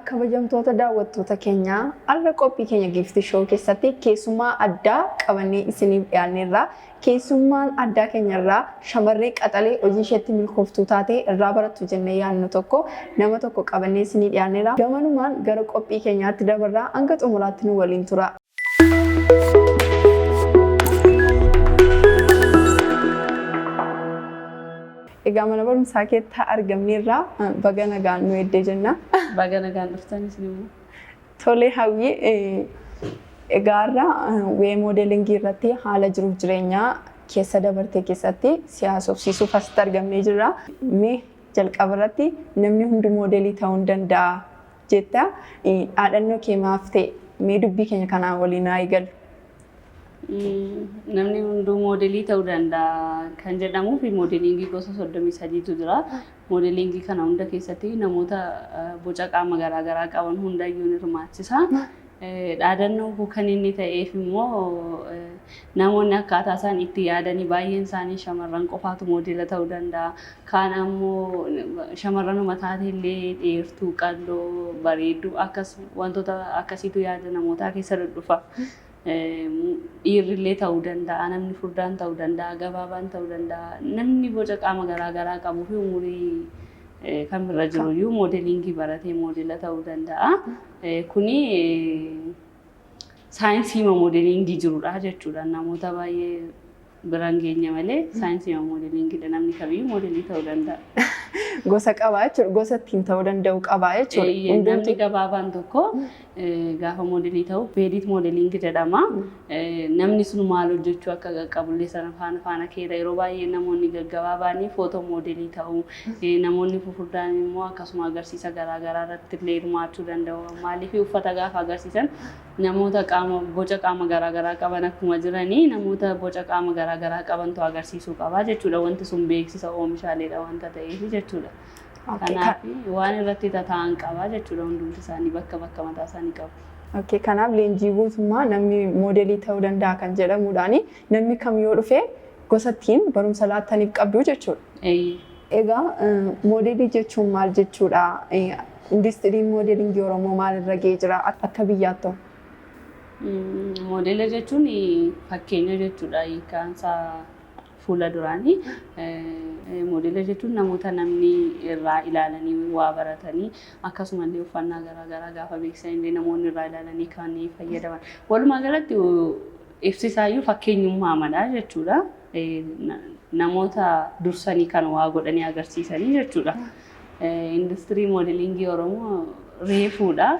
Kabajamtoota daawwattoota keenyaa, har'a qophii keenya Giiftii Show keessatti keessummaa addaa qabannee isiniif dhiyaanneerra. Keessummaan addaa keenyarraa shamarree qaxalee hojii isheetti milkooftuu taate, irraa barattu jennee yaadnu tokko, nama tokko qabannee isinii dhiyaanneerra. Gamanumaan gara qophii keenyaatti dabarraa, hanga xumuraatti nu waliin tura. Egaa mana barumsaa keetti argamneerra, baga nagaan nu eddee jenna. Baga nagaan dhuftan isin immoo. Tole Hawwii, egaa har'a waa'ee modelingii irratti haala jiruuf jireenyaa keessa dabartee keessatti si haasofsiisuuf asitti argamnee jirra. Mee jalqaba irratti, namni hundi moodelii ta'uu hin danda'a jetta. Dhaadhannoo kee maaf ta'e? Mee dubbii keenya kanaan waliin haa eegallu. Namni hunduu moodelii ta'uu danda'a kan jedhamuu fi moodelingii gosa 33tu jira. Moodelingii kana hunda keessatti namoota boca qaama garaagaraa qaban hundayyuu ni hirmaachisa. Dhaadannoon kun kan inni ta'eef immoo, namoonni akkaataa isaan itti yaadanii baay'een isaanii shamarran qofaatu moodela ta'uu danda'a. Kaan ammoo shamarranuma taate illee dheertuu, qalloo, bareedduu, akkas wantoota akkasiitu yaada namootaa keessa dhudhufa. Dhiirri illee ta'uu danda'a, namni furdaan ta'uu danda'a, gabaabaan ta'uu danda'a. Namni boca qaama garaagaraa qabuu fi umurii kamirra jiruyyuu moodelingii baratee moodela ta'uu danda'a. Kuni saayinsii moodelingii jirudha jechuudha. Namoota baay'ee biraan geenye malee saayinsii moodelingiidha. Namni kamiyyuu moodelii ta'uu danda'a. Gosa qabaa jechuudha. Gosa ittiin ta'uu danda'u qabaa jechuudha. Namni gabaabaan tokko gaafa moodelii ta'u petite modeling jedhama. Namni sun maal hojjechuu akka qaqqabullee sana faana faana keera. Yeroo baay'ee namoonni gaggabaabaanii footoo moodelii ta'u. Namoonni fufurdaan immoo akkasuma agarsiisa garaagaraa irratti illee hirmaachuu danda'u. Maaliif, uffata gaafa agarsiisan namoota qaama boca qaama garaagaraa qaban akkuma jiranii namoota boca qaama garaagaraa qabantu agarsiisuu qaba jechuudha. Wanti sun beeksisa oomishaaleedha wanta ta'eef jechuudha. Kanaaf waan irratti tataa'an qaba jechuudha. Hundumti isaanii bakka bakka mataa isaanii qabu. Okay, kanaaf leenjii guutummaa namni moodelii ta'uu danda'a kan jedhamuudhaani namni kam yoo dhufe gosa ittiin barumsa laattaniif qabdu jechuudha. Egaa moodelii jechuun maal jechuudha? Industiriin moodelingii Oromoo maalirra ga'ee jira akka biyyaatti? Moodela jechuun fakkeenya jechuudha hiikkaan isaa fuula duraanii. Moodela jechuun namoota namni irraa ilaalanii waa baratanii, akkasumallee uffannaa garaagaraa gaafa beeksisan illee namoonni irraa ilaalanii kan fayyadaman. Walumaa galatti ibsisaayyuu fakkeenyummaa mala jechuudha. Namoota dursanii kan waa godhanii agarsiisanii jechuudha. Industirii moodelingii Oromoo reefuudha.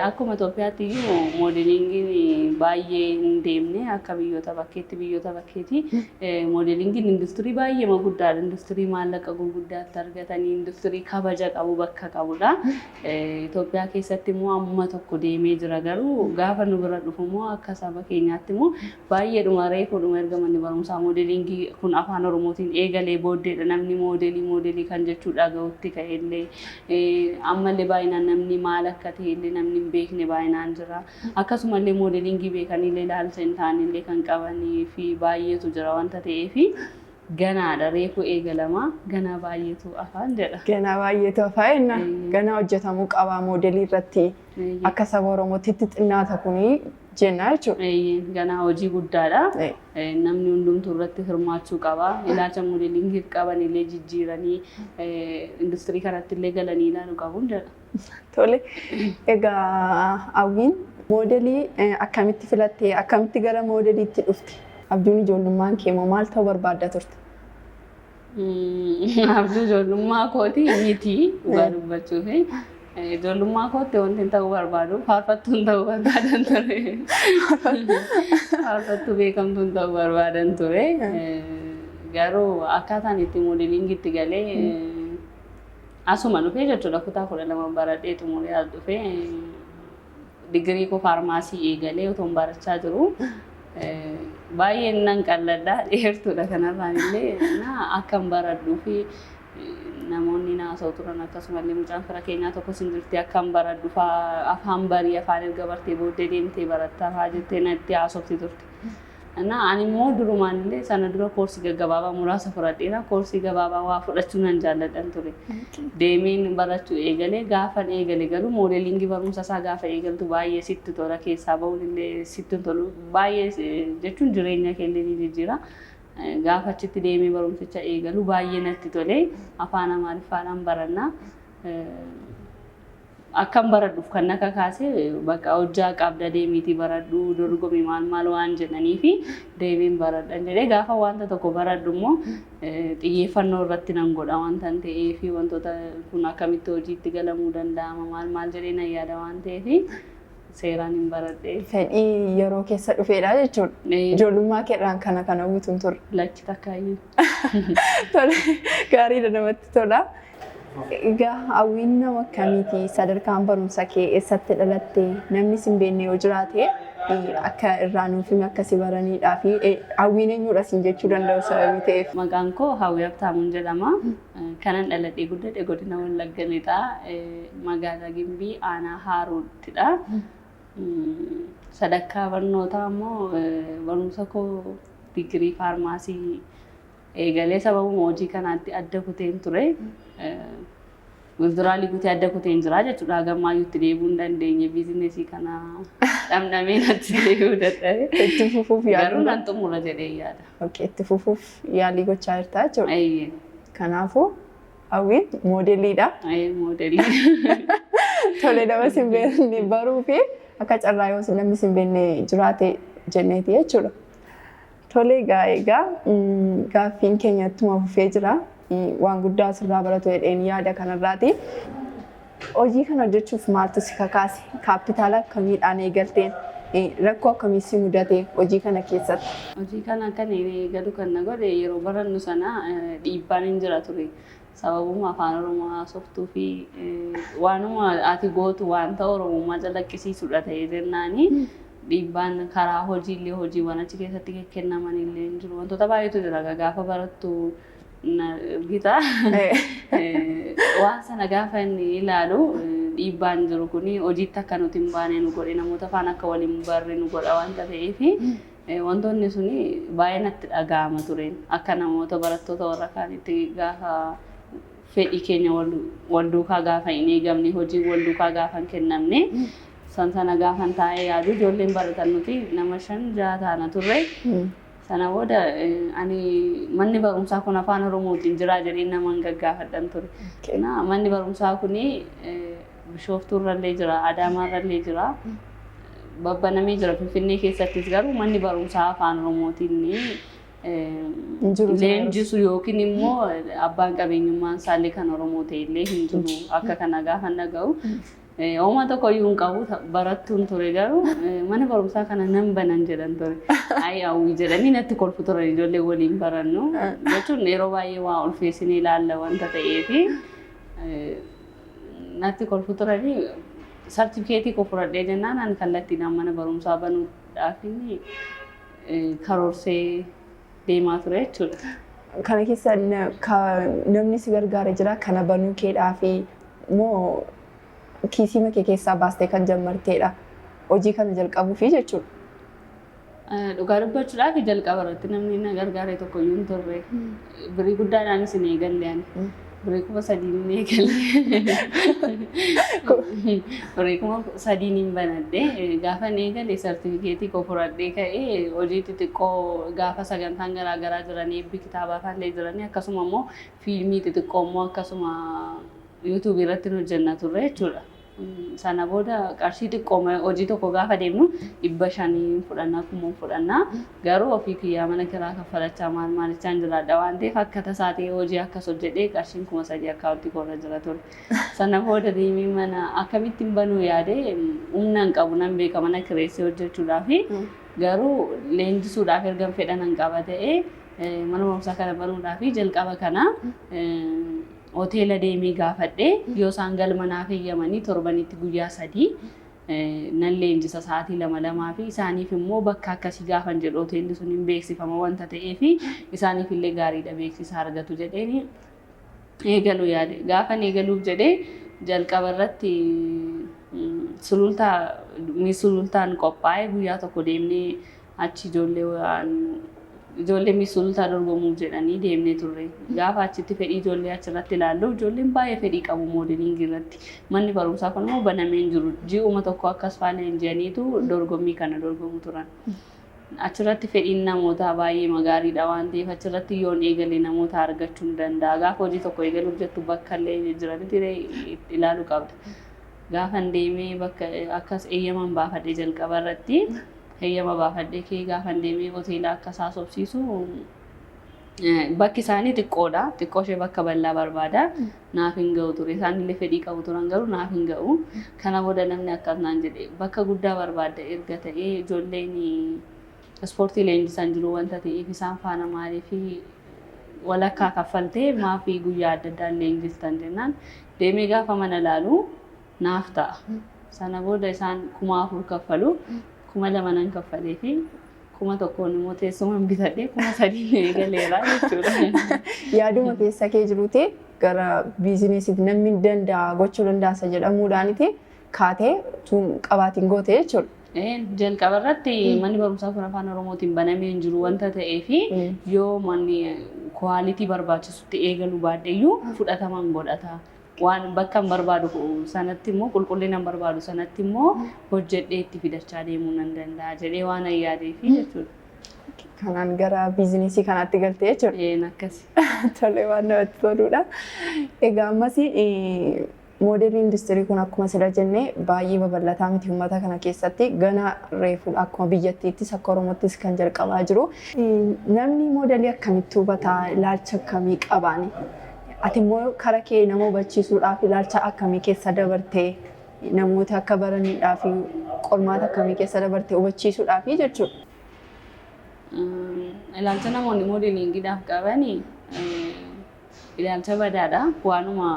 Akkuma Itoophiyaatti iyyuu moodelingiin baay'ee hin deemne akka biyyoota bakkeetti, biyyoota bakkeeti. Moodelingiin industirii baay'ee guddaadha. Industirii maallaqa gurguddaatti argatanii, industirii kabaja qabu, bakka qabudha. Itoophiyaa keessatti immoo amma tokko deemee jira, garuu gaafa nu bira dhufu immoo akka saba keenyaatti immoo baay'eedhuma reefuudhuma. Erga manni barumsaa moodelingii kun afaan Oromootiin eegalee booddeedha namni moodelii moodelii kan jechuu dhaga'utti ka'ellee. Ammallee baay'inaan namni maal akka ta'e illee namni hin beekne baay'inaan jira. Akkasumallee moodelingii beekaniillee ilaalcha hin taanellee kan qabanii fi baay'eetu jira wanta ta'eef, ganaadha, reefu eegalama, ganaa baay'eetu afaan jedha. Ganaa baay'eetu afaa jenna. Ganaa hojjetamuu qaba moodelii irratti, akka saba Oromootti itti xinnaata kuni jenna jechuudha. Ganaa hojii guddaadha. Namni hundumtuu irratti hirmaachuu qaba. Ilaalcha moodelingiif qaban illee jijjiiranii industirii kanatti illee galanii ilaaluu qabu jedha. Tole. Egaa Hawwiin moodelii akkamitti filattee, akkamitti gara moodeliitti dhufte? Abjuun ijoollummaan kee immoo maal ta'uu barbaadda turte? Abjuu ijoollummaa kooti miti dhugaa dubbachuuf. Ijoollummaa kootti wanti ta'uu barbaadu faarfattuun ta'uu barbaadan ture. Faarfattuu beekamtuun ta'uu barbaadan ture. Garuu akkaataan itti moodelingitti galee asuma dhufee jechuudha. Kutaa 12 baradhee xumuree as dhufee digirii koo faarmaasii eegalee otoon barachaa jiru. Baay'een nan qalladha, dheertuudha, kanarraan illee akkan baradhuu fi namoonni naasa'u turan. Akkasumallee mucaan fira keenyaa tokkos hin jirti, akkan baradhu afaan barii, afaan erga bartee booddee deemtee barattaa fa'aa jettee natti haasofti turte. Ani immoo durumaan illee sana dura koorsii gaggabaabaa muraasa fudhadheera. Koorsii gabaabaa waa fudhachuu nan jaalladhan ture. Deemeen barachuu eegalee gaafan eegale garuu moodeelingii barumsa isaa gaafa eegaltu baay'ee sitti tola, keessaa bahuun illee sitti tolu baay'ee, jechuun jireenya kee illee ni jijjiira. Gaafa achitti deemee barumsicha eegalu baay'ee natti tole. Afaan Amaariffaadhaan barannaa. Akkan baradhuuf kan na kakaase bakka hojjaa qabda, deemiitii baradhu, dorgomi, maal maal waan jedhanii fi deemeen baradhan jedhee. Gaafa wanta tokko baradhu immoo xiyyeeffannoo irratti nan godha wanta ta'eef, wantoota kun akkamitti hojiitti galamuu danda'ama, maal maal jedhee nan yaada waan ta'eef seeraan hin baradhe. Fedhii yeroo keessa dhufeedha jechuudha. Ijoollummaa keerraan kana kana guutuun turre. Lakki, takkaayyuu. Tole, gaariidha, namatti tola. Egaa Hawwiin nama akkamiiti? Sadarkaan barumsa kee eessatti dhalatte? Namni si hin beekne yoo jiraate akka irraa nuuf himi, akka si baraniidhaa fi Hawwiin eenyudha siin jechuu danda'u sababii ta'eef. Maqaan koo Hawwii Habtaamuun jedhama. Kanan dhaladhee guddadhe godina Wallagga Lixaa, magaalaa Gimbii, aanaa Haaruuttidha. Sadarkaa barnootaa immoo barumsa koo digirii faarmaasii eegalee sababuma hojii kanaatti adda kuteen ture. Withdrawalii kutee adda kuteen jira jechuudha. Hagamaayyuu itti deebi'uu hin dandeenye, biizinesii kana dhamdhamee natti deebi'uu dadhabe. Itti fufuuf Garuu yaaluu. Nan xumura jedhee yaada. Okay, itti fufuuf yaalii gochaa jirta jechuudha. Eeyyee. Kanaafuu Hawwiin moodeliidha. Eeyyee, moodelii. Tole, nama si hin beekne baruu fi akka carraa yoo namni si hin beekne jiraate jenneeti jechuudha. Tole, egaa gaaffiin keenya ittuma fufee jira. Waan guddaa asirraa baratu jedheen yaada kanarraati. Hojii kana hojjechuuf maaltu si kakaase? Kaapitaala akkamiidhaan eegalteen? Rakkoo akkamii si mudate hojii kana keessatti? Hojii kana kan eegalu kan na godhe yeroo barannu sana dhiibbaan hin jira ture. Sababuma afaan Oromoo haasoftuu fi waanuma ati gootu wanta Oromummaa calaqqisiisudha ta'ee jennaani dhiibbaan karaa hojiillee, hojiiwwan achi keessatti kennaman illee hin jiru. Wantoota baay'eetu jira gaafa barattu gita. Waan sana gaafa inni ilaalu dhiibbaan jiru kuni hojiitti akka nuti hin baane nu godhe, namoota faana akka waliin barre nu godha wanta ta'eef wantoonni suni baay'ee natti dhaga'ama tureen akka namoota barattoota warra kaanitti gaafa fedhii keenya wal duukaa gaafa hin eegamne, hojii wal duukaa gaafa hin kennamne, san sana gaafan taa'ee yaadu, ijoolleen baratan nuti nama shan jaha taana turre. Sana booda ani manni barumsaa kun afaan Oromootiin jira jedhee naman gaggaafadhan ture. Manni barumsaa kuni Bishooftuurrallee jira, Adaamaarrallee jira. Babbanamee jira Finfinnee keessattis, garuu manni barumsaa afaan Oromootiin leenjisu yookiin immoo abbaan qabeenyummaan isaallee kan Oromoo ta'e illee hin jiru akka kana gaafa dhaga'u. Ooma tokko iyyuu hin qabu, barattuun ture, garuu mana barumsaa kana nan banan jedhan ture. Ayi Hawwii jedhanii natti kolfu turan ijoollee waliin barannu. Jechuun yeroo baay'ee waa ulfeessinee ilaalla wanta ta'eefi natti kolfu turanii. Sartifikeetii koo fudhadhee jennaan ani kallattiidhaan mana barumsaa banuudhaaf karoorsee deemaa ture jechuudha. Kana keessa namni si gargaare jira kana banuu keedhaa fi moo kiisii kee keessaa baastee kan jammarteedha hojii kana jalqabuufi jechuudha? Dhugaa dubbachuudhaaf jalqaba irratti namni na gargaare tokko iyyuu hin turre. Birii guddaadhaanis hin eegalle ani. Birii 3000 hin eegalle. Birii 3000 hin banadhe. Gaafa hin eegale sartifikeetii koo fudhadhee ka'ee hojii xixiqqoo gaafa sagantaan garaagaraa jiranii, eebbi kitaabaa faallee jiranii, akkasuma immoo fiilmii xixiqqoo immoo akkasuma yuutuubii irratti hojjenna turre jechuudha. Sana booda qarshii xiqqoo hojii tokko gaafa deemnu 500 fudhannaa, 1000 fudhannaa, garuu ofii kiyyaa mana kiraa kaffalachaa maal maalichaan jiraadha waan ta'eef akka tasaa ta'ee hojii akkas hojjedhee qarshiin 3000 akkaawuntii koorra jira ture. Sana booda deemee mana akkamittiin banuu yaadee, humna hin qabu nan beeka mana kireessee hojjechuudhaaf, garuu leenjisuudhaaf erga fedha nan qaba ta'ee mana barumsaa kana banuudhaaf jalqaba kana hoteela deemee gaafadhee, yoo isaan galma naaf eeyyamanii torbanitti guyyaa 3 nan leenjisa sa'aatii lama lamaa, fi isaaniif immoo bakka akkasii gaafan jedhu hoteelli sun hin beeksifama wanta ta'eef isaaniif illee gaariidha, beeksisa argatu jedheeni eegaluu yaade. Gaafan eegaluuf jedhee jalqaba irratti sulultaa sulultaan qophaa'e guyyaa tokko deemnee Achi ijoollee waan ijoollee Miss Sulultaa dorgomuuf jedhanii deemnee turre. Gaafa achitti fedhii ijoollee achirratti ilaallu, ijoolleen baay'ee fedhii qabu modelingii irratti. Manni barumsaa kun immoo banamee hin jiru. Ji'uma tokko akkas faana leenji'aniitu dorgommii kana dorgomu turan. Achirratti fedhiin namootaa baay'ee gaariidha waan ta'eef, achirratti yoon eegalee namoota argachuu hin danda'a. Gaafa hojii tokko eegaluuf jettu bakka illee jiranitti ilaaluu qabda. Gaafan deemee bakka akkas eeyyaman baafadhee, jalqaba irratti heeyyama baafadhee kee, gaafan deemee hoteela akkas haasofsiisu, bakki isaanii xiqqoodha. Xiqqoo ishee bakka bal'aa barbaada. Naaf hin ga'u ture. Isaan illee fedhii qabu turan, garuu naaf hin ga'u. Kana booda namni akkas naan jedhe, bakka guddaa barbaadda erga ta'ee, ijoolleen ispoortii leenjisan jiru wanta ta'eef, isaan faana maaliif walakkaa kaffaltee maafii guyyaa adda addaan leenjistan jennaan, deemee gaafa mana laalu naaf ta'a. Sana booda isaan 4,000 kaffalu. 2,000 nan kaffalee fi 1,000n immoo teessuma bitadhee 3,000n eegaleera jechuudha. Yaaduma keessa kee jiruuti gara businessiitti namni danda'a gochuu danda'a jedhamuudhaaniti kaatee tun qabaatiin goote jechuudha. Jalqaba irratti manni barumsaa kun afaan Oromootiin banamee hin jiru wanta ta'eef, yoo manni quality barbaachisutti eegaluu baadheeyyuu fudhataman godhata. Waan bakka hin barbaadu sanatti immoo, qulqullina hin barbaadu sanatti immoo hojjedhee itti fidachaa deemuu nan danda'a jedhee waan yaadeefi jechuudha. Kanaan gara businessii kanaatti galtee jechuudha. Een, akkasi. Tole, waan namatti toludha. Egaa ammas modelii industry kun akkuma sila jennee baay'ee babal'ataa miti uummata kana keessatti, gana reefuudha, akkuma biyyattiittis akka Oromottis kan jalqabaa jiru. Namni moodelii akkamitti hubataa, ilaalcha akkamii qabaani? Ati immoo kara kee nama hubachiisuudhaaf ilaalcha akkamii keessa dabartee, namoota akka baraniidhaaf qormaata akkamii keessa dabartee hubachiisuudhaaf jechuudha? Ilaalcha namoonni modelingiidhaaf qabani ilaalcha badaadha. Waanuma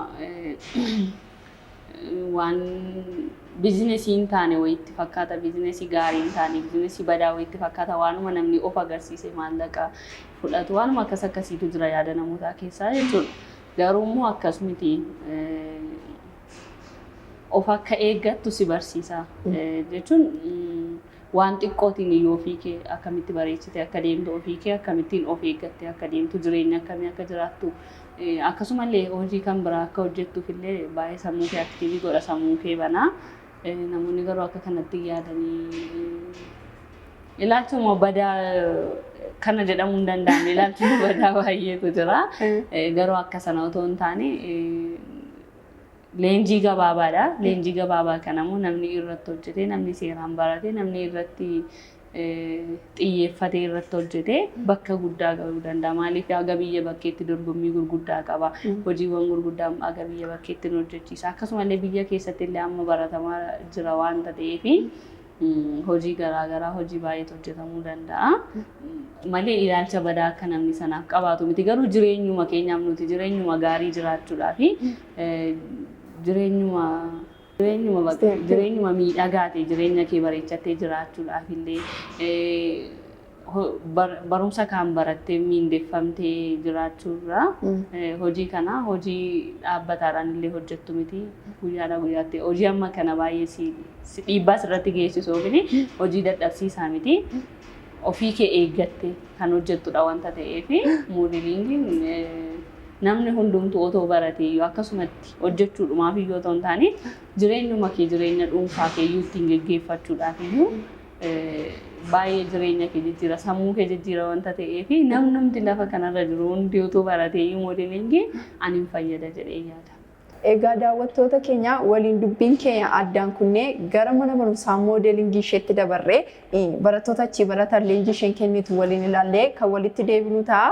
waan businessii hin taane wayitti fakkaata. Businessii gaarii hin taane, businessii badaa wayitti fakkaata. Waanuma namni of agarsiise maallaqa fudhatu, waanuma akkas akkasiitu jira yaada namootaa keessaa jechuudha. Garuu immoo akkas miti. Of akka eeggattu si barsiisa. Jechuun waan xiqqootiin iyyuu ofii kee akkamitti bareechite akka deemtu, ofii kee akkamittiin of eeggatte akka deemtu, jireenya akkamii akka jiraattu, akkasumallee hojii kan biraa akka hojjettuuf illee baay'ee sammuu kee active godha, sammuu kee banaa. Namoonni garuu akka kanatti yaadanii ilaalchuma badaa kana jedhamuu hin danda'amne, ilaalchuma badaa baay'eetu jira. Garuu akka sana otoo hin taane, leenjii gabaabaadha. Leenjii gabaabaa kanammoo namni irratti hojjete, namni seeraan barate, namni irratti xiyyeeffatee irratti hojjete bakka guddaa gahuu danda'a. Maaliif, haga biyya bakkeetti dorgommii gurguddaa qaba. Hojiiwwan gurguddaa haga biyya bakkeetti nu hojjechiisa. Akkasumallee biyya keessatti illee amma baratamaa jira waanta ta'eef, hojii garaagaraa, hojii baay'eetu hojjetamuu danda'a. Malee ilaalcha badaa akka namni sanaaf qabaatu miti. Garuu jireenyuma keenyaaf, nuti jireenyuma gaarii jiraachuudhaa fi jireenyuma miidhagaa ta'e, jireenya kee bareechattee jiraachuudhaaf illee, barumsa kaan barattee miindeffamtee jiraachuurraa, hojii kana hojii dhaabbataadhaan illee hojjettu miti, guyyaadhaa guyyaatti hojii amma kana baay'ee si dhiibbaa sirratti geessisu yookiin hojii dadhabsiisaa miti. Ofii kee eeggatte kan hojjettudha wanta ta'eef, modelingiin namni hundumtuu otoo baratee iyyuu, akkasumatti hojjechuudhumaaf iyyuu otoo hin taane, jireenyuma kee, jireenya dhuunfaa kee iyyuu ittiin geggeeffachuudhaaf iyyuu baay'ee jireenya kee jijjiira, sammuu kee jijjiira wanta ta'eef, namnumti lafa kanarra jiru hundi otoo baratee iyyuu modelingii ani hin fayyada jedhee yaada. Egaa daawwattoota keenya, waliin dubbiin keenya addaan kunnee gara mana barumsaa modelingii isheetti dabarree, barattoota achii baratan, leenjii isheen kennitu waliin ilaallee kan walitti deebinu ta'a.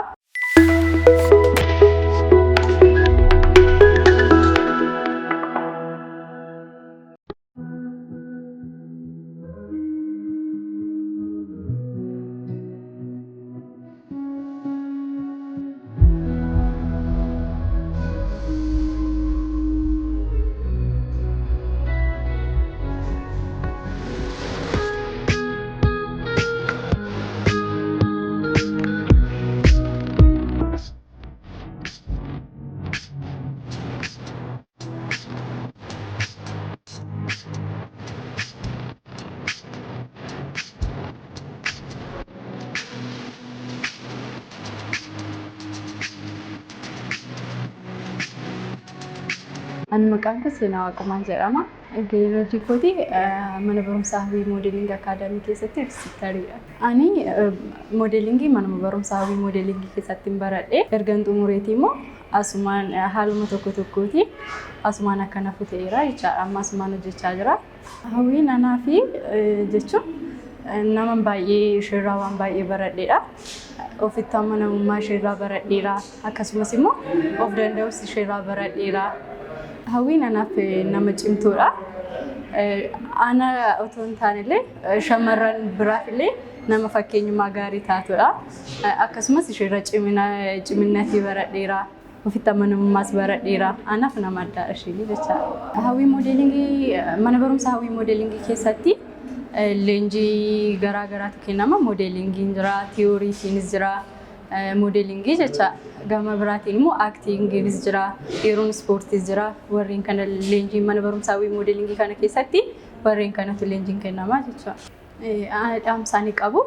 Ani maqaan koo Seenaa Waaqummaan jedhama. Gaheen hojii kootii mana barumsaa Hawwii Modeling Academy keessatti instructoriidha. Ani modelingii manuma barumsaa Hawwii Modelingii keessatti hin baradhe. Ergan xumureetii immoo asumaan haaluma tokko tokkooti asumaan akka nafu ta'eera jechaadha. Amma asumaan hojjechaa jira. Hawwiin anaa fi jechuun nama baay'ee isheerraa waan baay'ee baradheedha. Ofitti amanamummaa isheerraa baradheera. Akkasumas immoo of danda'us isheerraa baradheera. Hawwiin anaaf nama cimtuudha. Ana otoo hin taane illee shamarran biraaf illee nama fakkeenyummaa gaarii taatudha. Akkasumas isheerra ciminnatii baradheera. Ofitti amanamummaas baradheera. Anaaf nama addaadha isheen jechaadha. Hawwii Modelingii, mana barumsaa Hawwii Modelingii keessatti leenjii garaa garaatu kennama. Modelingiin jira, theoryiitiinis jira. Modelingii jecha gama biraatiin immoo actingiinis jira, yeroon ispoortiis jira. Warreen kana leenjiin mana barumsaa Hawwii Modelingii kana keessatti warreen kanatu leenjiin kennama jechuudha. Dhaamsa ani qabu,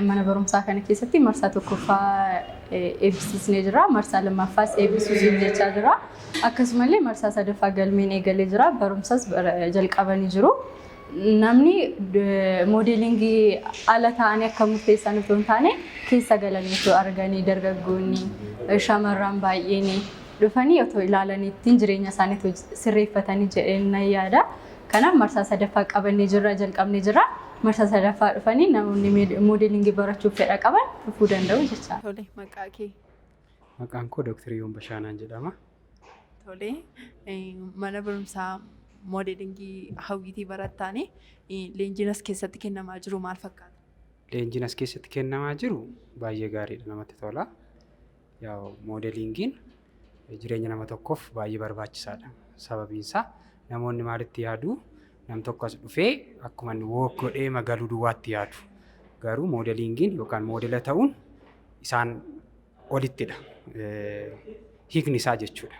mana barumsaa kana keessatti marsaa tokkoffaa eebbisiisnee jira. Marsaa lammaffaas eebbisiisuuf jechaa jira. Akkasumallee marsaa sadaffaa galmeen eegalee jira. Barumsas jalqabanii jiru. Namni modelingii ala ta'anii akka murteessan otoo hin taane, keessa galanii otoo arganii, dargaggoonni, shamarran baay'een dhufanii otoo ilaalanii ittiin jireenya isaanii sirreeffatanii jedheen nan yaada. Kanaaf marsaa sadaffaa qabannee jirra, jalqabnee jirra. Marsaa sadaffaa dhufanii namoonni modelingii barachuuf fedha qaban dhufuu danda'u jechaadha. Tole, maqaa kee? Maqaan koo Dooktar Yoon Bashaanaan jedhama. Tole, mana barumsaa modelingii Hawwiitii barattaanii, leenjiin as keessatti kennamaa jiru maal fakkaata? Leenjiin as keessatti kennamaa jiru baay'ee gaariidha, namatti tola. Yaa'u modelingiin jireenya nama tokkoof baay'ee barbaachisaadha. Sababiin isaa namoonni maalitti yaadu? Nam tokko as dhufee akkuma inni walk godhee magaluu duwwaatti yaadu. Garuu modelingiin yookaan moodela ta'uun isaan olittidha. Hiikni isaa jechuudha.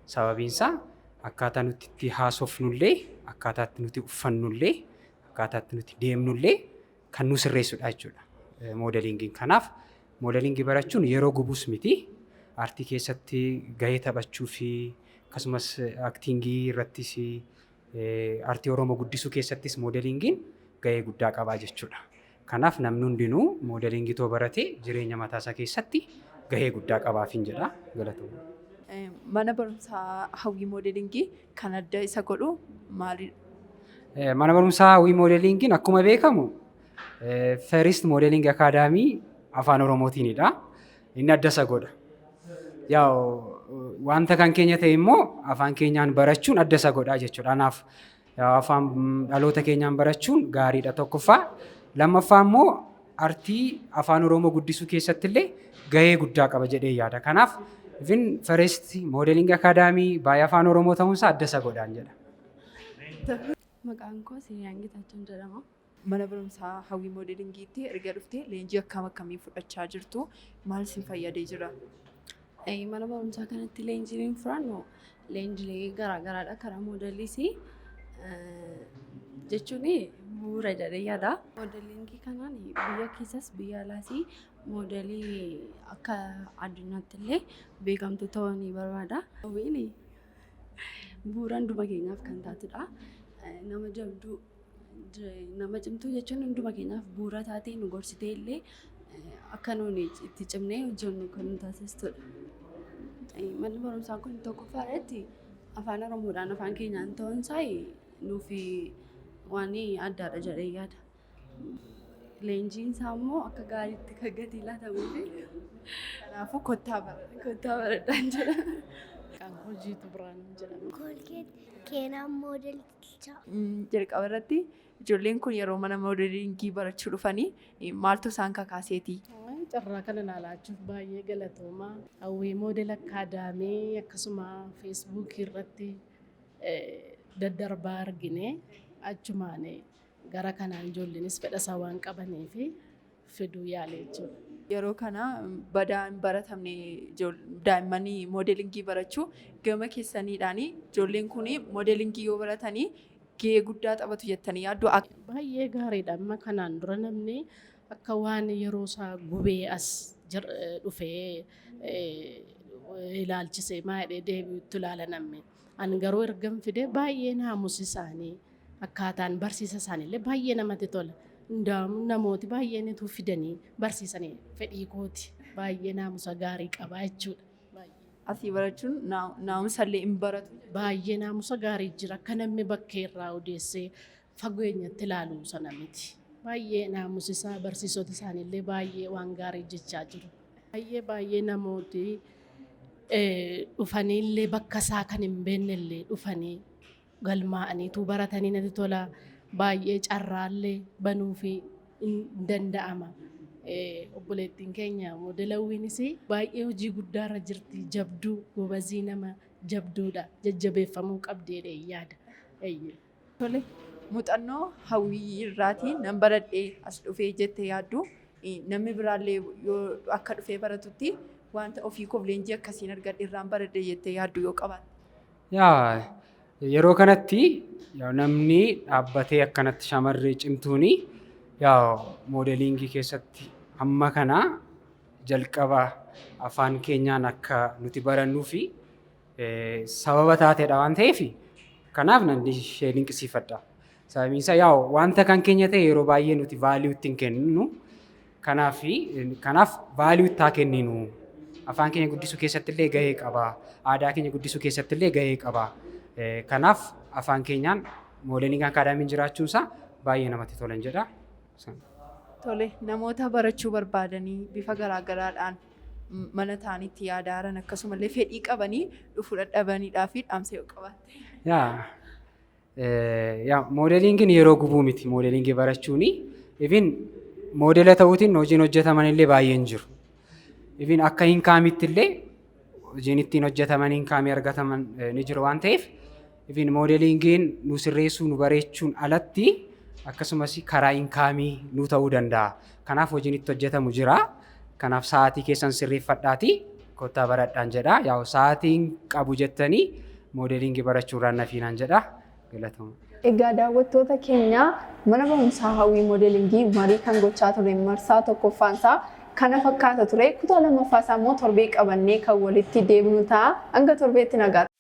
Sababiin isaa akkaataa nuti itti haasofnullee, akkaataa itti nuti uffannullee, akkaataa itti nuti deemnullee kan nu sirreessudha jechuudha. Modelingiin kanaaf modelingii barachuun yeroo gubuus miti. Aartii keessatti gahee taphachuu fi akkasumas actingii irrattis, aartii Oromoo guddisuu keessattis modelingiin gahee guddaa qabaa jechuudha. Kanaaf namni hundinuu modelingii too barate jireenya mataasaa keessatti gahee guddaa qabaafin jedha. Galatoomna. Mana barumsaa Hawwii Modelingii kan adda isa godhu maalidha? Mana barumsaa Hawwii Modelingiin akkuma beekamu First Modeling Academy afaan Oromootiinidha. Inni adda isa godha. Yaa'u wanta kan keenya ta'e immoo afaan keenyaan barachuun adda isa godha jechuudha. Kanaaf afaan dhaloota keenyaan barachuun gaariidha tokkoffaa. Lammaffaa immoo artii afaan Oromoo guddisuu keessatti illee gahee guddaa qaba jedhee yaada. Kanaaf even First Modeling Academy baay'ee afaan Oromoo ta'uunsaa adda isa godhaan jedha. Maqaan koo Siiniyaan Geetaachoon jedhama. Mana barumsaa Hawwii Modelingiitti erga dhuftee leenjii akkam akkamii fudhachaa jirtu? Maal isin fayyadee jira? Mana barumsaa kanatti leenjiin fudhannu leenjilee garaagaraadha. Karaa modeliis jechuun bu'uura jedhee yaada. Modelingii kanaan biyya keessas biyya alaas modelii akka addunyaatti illee beekamtuu ta'uu ni barbaada. Hawwiin bu'uura hunduma keenyaaf kan taatudha. Nama jabduu, nama cimtuu jechuun hunduma keenyaaf bu'uura taatee nu gorsitee illee akka nuuni itti cimnee hojjennu kan nu taasistudha. Manni barumsaa kun tokkoffaa irratti afaan Oromoodhaan, afaan keenyaan ta'uun isaa nuuf waan addaadha jedhee yaada. Leenjiin isaa immoo akka gaariitti kan gatii laatamuu fi Kanaafuu kottaa baradhaa. Kottaa baradhaan jedha. Maqaan koo Jiituu Birhaan jedhama. Koolgeet Keenaan moodelichaa. Jalqaba irratti ijoolleen kun yeroo mana modelingii barachuu dhufanii maaltu isaan kakaaseeti? Carraa kana naa laachuuf baay'ee galatooma. Hawwii Model Academy akkasuma Facebookii irratti daddarbaa argine, achumaan gara kanaan ijoolleenis fedha isaa waan qabanii fi fiduu yaale jechuudha. Yeroo kana badaa hin baratamne daa'immanii modelingii barachuu gama keessaniidhaan, ijoolleen kun modelingii yoo baratanii gahee guddaa taphatu jettanii yaaddu? Baay'ee gaariidha. Amma kanaan dura namni akka waan yeroo isaa gubee as dhufee ilaalchisee maa jedhee deebi'utti ilaala namni. Ani garuu ergan fidee baay'ee naamusi isaanii, akkaataan barsiisa isaaniillee baay'ee namatti tola. Hundaamu namooti baay'een utuu fidanii barsiisanii fedhii kooti. Baay'ee naamusa gaarii qaba jechuudha. Asii barachuun naamusallee hin baratu. Baay'ee naamusa gaarii jira. Akka namni bakkee irraa odeessee fageenyatti ilaalu sana miti. Baay'ee naamusi isaa, barsiisota isaaniillee baay'ee waan gaarii jechaa jiru. Baay'ee baay'ee namooti dhufaniillee bakka isaa kan hin beeknellee dhufanii galmaa'aniitu baratanii natti tola. Baay'ee carraallee banuufi hin danda'ama. Obboleettiin keenya moodelawiinis baay'ee hojii guddaarra jirti. Jabduu, gobazii, nama jabduudha. Jajjabeeffamuu qabdi jedhee yaada. Tole, muuxannoo Hawwii irraatii nan baradhee as dhufee jettee yaaddu, namni biraallee yoo akka dhufee baratutti wanta ofii koof leenjii akkasiin argadhe irraan baradhee jettee yaaddu yoo qabaatte. Yaa, yeroo kanatti namni dhaabbatee akkanatti shamarree cimtuuni yaa moodelingii keessatti hamma kana jalqaba afaan keenyaan akka nuti barannuu fi sababa taateedha waan ta'eef, kanaaf nan ishee dinqisiifadha. Sababiin isaa yaa wanta kan keenya ta'e yeroo baay'ee nuti value ittiin kenninu. Kanaaf value itti haa kenninu. Afaan keenya guddisuu keessatti illee gahee qaba. Aadaa keenya guddisuu keessatti illee gahee qaba. Kanaaf afaan keenyaan modeling academyn jiraachuun isaa baay'ee namatti tolan jedha. Tole, namoota barachuu barbaadanii bifa garaagaraadhaan mana ta'anitti yaadaaran, akkasumallee fedhii qabanii dhufuu dadhabaniidhaa fi dhaamsa yoo qabaatte. Yaa, moodelingiin yeroo gubuu miti moodelingii barachuuni. Even moodela ta'uutiin hojiin hojjetaman illee baay'een jiru. Even akka incomeitti illee hojiin ittiin hojjetaman, incomeii argataman ni jiru waan ta'eef, even moodelingiin nu sirreessuu, nu bareechuun alatti akkasumas karaa incomeii nu ta'uu danda'a. Kanaaf hojiin itti hojjetamu jira. Kanaaf sa'aatii keessan sirreeffadhaatii kottaa baradhaan jedha. Yaa, sa'aatiin qabu jettanii moodelingii barachuurraan nafiinaan jedha. Galatooma. Egaa daawwattoota keenya, mana barumsaa Hawwii Moodelingii marii kan gochaa ture marsaa tokkoffaansaa kana fakkaata ture. Kutaa lammaffaasaa immoo torbee qabannee kan walitti deemnu ta'a. Hanga torbeetti nagaatti.